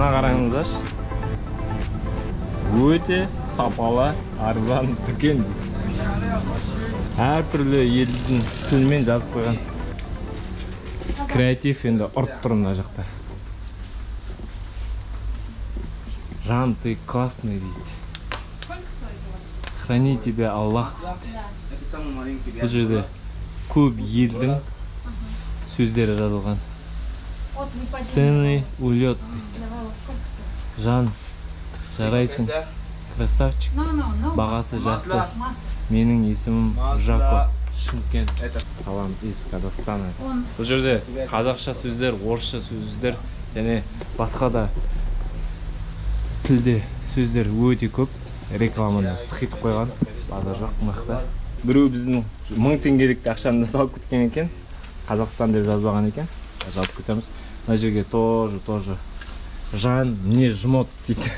Мына қараңыздаршы, өте сапалы, арзан дүкен дейді. Әртүрлі елдің тілімен жазып қойған. Креатив енді ұрып тұр мына жақта. Жан, ты классный дейді. Сколько стоит у вас? Храни тебя Аллах. Это самый маленький. Бұл жерде көп елдің сөздері жазылған. От выпадения Цены волос. Улет. Для волос сколько стоит? Жан, жарайсың, красавчик. No, no, no. Бағасы жақсы. Масло. Масло. Менің есімім Масло. Жако, Шымкент. Это Салам из Казахстана. Он Бұл жерде қазақша сөздер, орысша сөздер және басқа да тілде сөздер өте көп. Рекламаны сықитып қойған. Базар жоқ мықты. Біреу біздің 1000 теңгелік ақшаны да салып кеткен екен. Қазақстан деп жазбаған екен. Жазып кетеміз. Мына жерге тоже Жан не жмот дейді.